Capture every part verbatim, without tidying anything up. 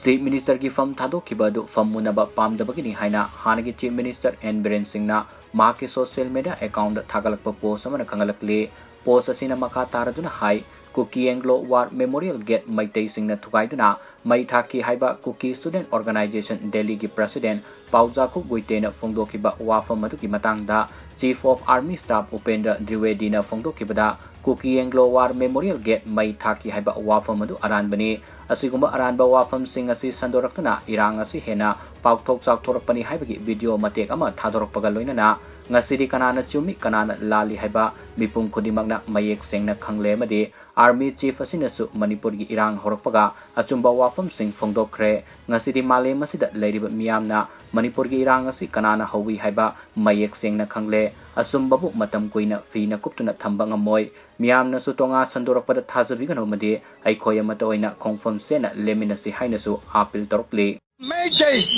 Chief ꯃꯤꯅꯤꯁꯇꯔꯒꯤ ꯐꯝ ꯊꯥꯗꯣꯛꯈꯤꯕ ꯑꯗꯨ ꯐꯝ ꯃꯨꯟꯅꯕ ꯄꯥꯝꯗꯕꯒꯤꯅꯤ ꯍꯥꯏꯅ ꯍꯥꯟꯅꯒꯤ ꯆꯤꯐ ꯃꯤꯅꯤꯁꯇꯔ ꯑꯦꯟ ꯕꯤꯔꯦꯟ ꯁꯤꯡꯅ ꯃꯍꯥꯛꯀꯤ ꯁꯣꯁꯤꯌꯦꯜ ꯃꯤꯗꯤꯌꯥ ꯑꯦꯀꯥꯎꯟꯗ ꯊꯥꯒꯠꯂꯛꯄ ꯄꯣꯁ ꯑꯃꯅ ꯈꯪꯍꯜꯂꯛꯂꯤ꯫ ꯄꯣꯁ ꯑꯁꯤꯅ ꯃꯈꯥ ꯇꯥꯔꯗꯨꯅ ꯍꯥꯏ, Kuki Anglo war memorial gate ꯃꯩꯇꯩꯁꯤꯡꯅ ꯊꯨꯒꯥꯏꯗꯨꯅ ꯃꯩ ꯊꯥꯈꯤ ꯍꯥꯏꯕ ꯀꯨꯀꯤ ꯁ꯭ꯇꯨꯗꯦꯟꯠ ꯑꯣꯔꯒꯅꯥꯏꯖꯦꯁꯟ ꯗꯦꯜꯂꯤꯒꯤ ꯄ꯭ꯔꯁꯤꯗꯦꯟꯠ ꯄꯥꯎꯖꯥꯈꯨ ꯒꯨꯏꯇꯦꯅ ꯐꯣꯡꯗꯣꯛꯈꯤꯕ ꯋꯥꯐꯝ ꯑꯗꯨꯒꯤ ꯃꯇꯥꯡꯗ chief of army staff Upendra ꯗ꯭ꯔꯤꯋꯦꯗꯤꯅ ꯐꯣꯡꯗꯣꯛꯈꯤꯕꯗ Kuki Anglo war memorial gate ꯃꯩ ꯊꯥꯈꯤ ꯍꯥꯏꯕ ꯋꯥꯐꯝ ꯑꯗꯨ ꯑꯔꯥꯟꯕꯅꯤ꯫ ꯑꯁꯤꯒꯨꯝꯕ ꯑꯔꯥꯟꯕ ꯋꯥꯐꯝꯁꯤꯡ ꯑꯁꯤ ꯁꯟꯗꯣꯔꯛꯇꯨꯅ ꯏꯔꯥꯡ ꯑꯁꯤ ꯍꯦꯟꯅ ꯄꯥꯛꯊꯣꯛ ꯆꯥꯎꯊꯣꯔꯛꯄꯅꯤ ꯍꯥꯏꯕꯒꯤ ꯚꯤꯗꯤꯑꯣ ꯃꯇꯦꯛ ꯑꯃ ꯊꯥꯗꯣꯔꯛꯄꯒ ꯂꯣꯏꯅꯅ ꯉꯁꯤꯗꯤ ꯀꯅꯥꯅ ꯆꯨꯝꯃꯤ, ꯀꯅꯥꯅ ꯂꯥꯜꯂꯤ ꯍꯥꯏꯕ ꯃꯤꯄꯨꯝ ꯈꯨꯗꯤꯡꯃꯛꯅ ꯃꯌꯦꯛ ꯁꯦꯡꯅ ꯈꯪꯂꯦ ꯑꯃꯗꯤ ꯑꯥꯔꯃꯤ ꯆꯤꯐ ꯑꯁꯤꯅꯁꯨ ꯃꯅꯤꯄꯨꯔꯒꯤ ꯏꯔꯥꯡ ꯍꯧꯔꯛꯄꯒ ꯑꯆꯨꯝꯕ ꯋꯥꯐꯝꯁꯤꯡ ꯐꯣꯡꯗꯣꯛꯈ꯭ꯔꯦ꯫ ꯉꯁꯤꯗꯤ ꯃꯥꯂꯦꯝ ꯑꯁꯤꯗ ꯂꯩꯔꯤꯕ ꯃꯤꯌꯥꯝꯅ ꯃꯅꯤꯄꯨꯔꯒꯤ ꯏꯔꯥꯡ ꯑꯁꯤ ꯀꯅꯥꯅ ꯍꯧꯏ ꯍꯥꯏꯕ ꯃꯌꯦꯛ ꯁꯦꯡꯅ ꯈꯪꯂꯦ꯫ ꯑꯆꯨꯝꯕꯕꯨ ꯃꯇꯝ ꯀꯨꯏꯅ ꯐꯤꯅ ꯀꯨꯞꯇꯨꯅ ꯊꯝꯕ ꯉꯝꯃꯣꯏ꯫ ꯃꯤꯌꯥꯝꯅꯁꯨ ꯇꯣꯉꯥ ꯁꯟꯗꯣꯔꯛꯄꯗ ꯊꯥꯖꯕꯤꯒꯅꯨ ꯑꯃꯗꯤ ꯑꯩꯈꯣꯏ ꯑꯃꯠꯇ ꯑꯣꯏꯅ ꯈꯣꯡꯐꯝ ꯆꯦꯟꯅ ꯂꯦꯞꯃꯤꯟꯅꯁꯤ ꯍꯥꯏꯅꯁꯨ appeal ꯇꯧꯔꯛꯂꯤ꯫ Meiteis,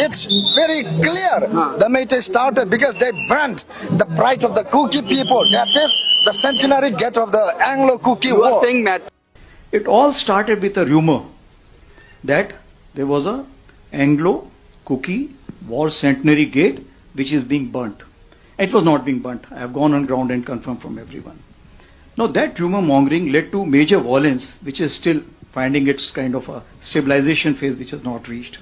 it's very clear. The Meiteis started because they burnt the pride of the Kuki people. That is the centenary gate of the Anglo-Kuki You are War. Saying that It all started with a rumor that there was a Anglo-Kuki war centenary gate which is being burnt. It was not being burnt. I have gone on ground and confirmed from everyone. Now that rumor mongering led to major violence, which is still finding its kind of a civilization phase which has not reached.